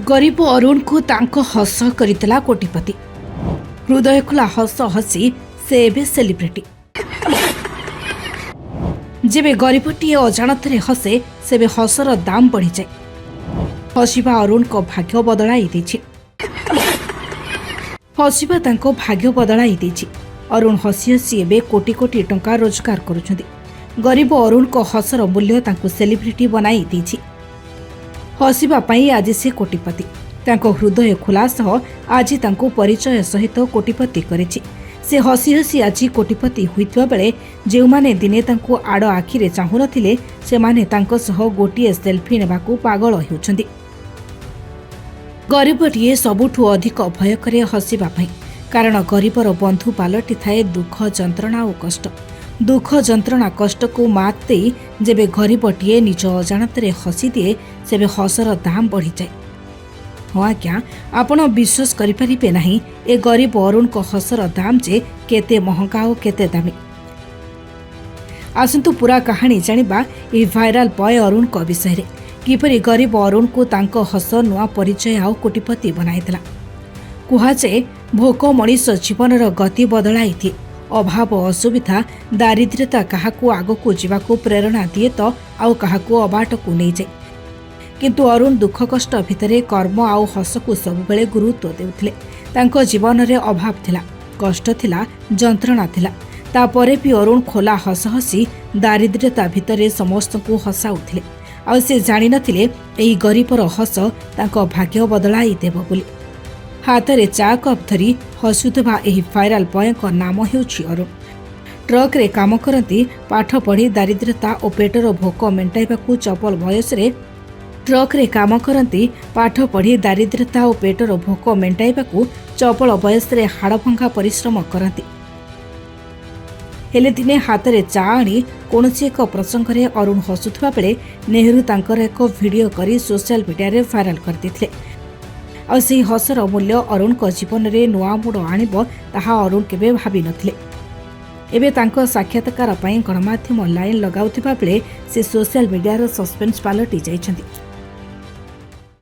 ଗରିବ ଅରୁଣଙ୍କୁ ତାଙ୍କ ହସ କରିଥିଲା କୋଟିପତି। ହୃଦୟ ଖୋଲା ହସ ହସି ସେ ଏବେ ସେଲିବ୍ରିଟି। ଯେବେ ଗରିବଟିଏ ଅଜାଣତରେ ହସେ, ସେବେ ହସର ଦାମ ବଢ଼ିଯାଏ। ହସିବା ଅରୁଣଙ୍କ ଭାଗ୍ୟ ବଦଳାଇ ଦେଇଛି। ହସିବା ତାଙ୍କ ଭାଗ୍ୟ ବଦଳାଇ ଦେଇଛି। ଅରୁଣ ହସି ହସି ଏବେ କୋଟି କୋଟି ଟଙ୍କା ରୋଜଗାର କରୁଛନ୍ତି। ଗରିବ ଅରୁଣଙ୍କ ହସର ମୂଲ୍ୟ ତାଙ୍କୁ ସେଲିବ୍ରିଟି ବନାଇ ଦେଇଛି। ହସିବା ପାଇଁ ଆଜି ସେ କୋଟିପତି। ତାଙ୍କ ହୃଦୟ ଖୋଲା ସହ ଆଜି ତାଙ୍କୁ ପରିଚୟ ସହିତ କୋଟିପତି କରିଛି। ସେ ହସି ହସି ଆଜି କୋଟିପତି ହୋଇଥିବା ବେଳେ ଯେଉଁମାନେ ଦିନେ ତାଙ୍କୁ ଆଡ଼ ଆଖିରେ ଚାହୁଁନଥିଲେ, ସେମାନେ ତାଙ୍କ ସହ ଗୋଟିଏ ସେଲ୍ଫି ନେବାକୁ ପାଗଳ ହେଉଛନ୍ତି। ଗରିବଟିଏ ସବୁଠୁ ଅଧିକ ଭୟ କରେ ହସିବା ପାଇଁ, କାରଣ ଗରିବର ବନ୍ଧୁ ପାଲଟିଥାଏ ଦୁଃଖ, ଯନ୍ତ୍ରଣା ଓ କଷ୍ଟ। ଦୁଃଖ, ଯନ୍ତ୍ରଣା, କଷ୍ଟକୁ ମାତ୍ ଦେଇ ଯେବେ ଗରିବଟିଏ ନିଜ ଅଜାଣତରେ ହସିଦିଏ, ସେବେ ହସର ଦାମ ବଢ଼ିଯାଏ। ହଁ ଆଜ୍ଞା, ଆପଣ ବିଶ୍ୱାସ କରିପାରିବେ ନାହିଁ ଏ ଗରିବ ଅରୁଣଙ୍କ ହସର ଦାମ ଯେ କେତେ ମହଙ୍ଗା ଓ କେତେ ଦାମୀ। ଆସନ୍ତୁ ପୁରା କାହାଣୀ ଜାଣିବା ଏହି ଭାଇରାଲ ବୟ ଅରୁଣଙ୍କ ବିଷୟରେ, କିପରି ଗରିବ ଅରୁଣଙ୍କୁ ତାଙ୍କ ହସ ନୂଆ ପରିଚୟ ଆଉ କୋଟିପତି ବନାଇଥିଲା। କୁହାଯାଏ, ଭୋକ ମଣିଷ ଜୀବନର ଗତି ବଦଳାଇଦିଏ। ଅଭାବ, ଅସୁବିଧା, ଦାରିଦ୍ର୍ୟତା କାହାକୁ ଆଗକୁ ଯିବାକୁ ପ୍ରେରଣା ଦିଏ ତ ଆଉ କାହାକୁ ଅବାଟକୁ ନେଇଯାଏ। କିନ୍ତୁ ଅରୁଣ ଦୁଃଖ କଷ୍ଟ ଭିତରେ କର୍ମ ଆଉ ହସକୁ ସବୁବେଳେ ଗୁରୁତ୍ୱ ଦେଉଥିଲେ। ତାଙ୍କ ଜୀବନରେ ଅଭାବ ଥିଲା, କଷ୍ଟ ଥିଲା, ଯନ୍ତ୍ରଣା ଥିଲା, ତାପରେ ବି ଅରୁଣ ଖୋଲା ହସ ହସି ଦାରିଦ୍ର୍ୟତା ଭିତରେ ସମସ୍ତଙ୍କୁ ହସାଉଥିଲେ। ଆଉ ସେ ଜାଣିନଥିଲେ ଏହି ଗରିବର ହସ ତାଙ୍କ ଭାଗ୍ୟ ବଦଳାଇ ଦେବ ବୋଲି। ହାତରେ ଚା କପ୍ ଧରି ହସୁଥିବା ଏହି ଭାଇରାଲ ବୟଙ୍କ ନାମ ହେଉଛି ଅରୁଣ। ଟ୍ରକ୍ରେ କାମ କରନ୍ତି। ପାଠ ପଢ଼ି ଦାରିଦ୍ର୍ୟତା ଓ ପେଟର ଭୋକ ମେଣ୍ଟାଇବାକୁ ଚପଲ ବୟସରେ ଟ୍ରକ୍ରେ କାମ କରନ୍ତି। ପାଠ ପଢ଼ି ଦାରିଦ୍ର୍ୟତା ଓ ପେଟର ଭୋକ ମେଣ୍ଟାଇବାକୁ ଚପଳ ବୟସରେ ହାଡ଼ଭଙ୍ଗା ପରିଶ୍ରମ କରନ୍ତି। ହେଲେ ଦିନେ ହାତରେ ଚା ଆଣି କୌଣସି ଏକ ପ୍ରସଙ୍ଗରେ ଅରୁଣ ହସୁଥିବା ବେଳେ ନେହେରୁ ତାଙ୍କର ଏକ ଭିଡ଼ିଓ କରି ସୋସିଆଲ ମିଡିଆରେ ଭାଇରାଲ କରିଦେଇଥିଲେ। ଆଉ ସେହି ହସର ମୂଲ୍ୟ ଅରୁଣଙ୍କ ଜୀବନରେ ନୂଆ ମୋଡ଼ ଆଣିବ, ତାହା ଅରୁଣ କେବେ ଭାବିନଥିଲେ। ଏବେ ତାଙ୍କ ସାକ୍ଷାତକାର ପାଇଁ ଗଣମାଧ୍ୟମ ଲାଇନ୍ ଲଗାଉଥିବା ବେଳେ ସେ ସୋସିଆଲ ମିଡିଆର ସସ୍ପେନ୍ସ ପାଲଟି ଯାଇଛନ୍ତି।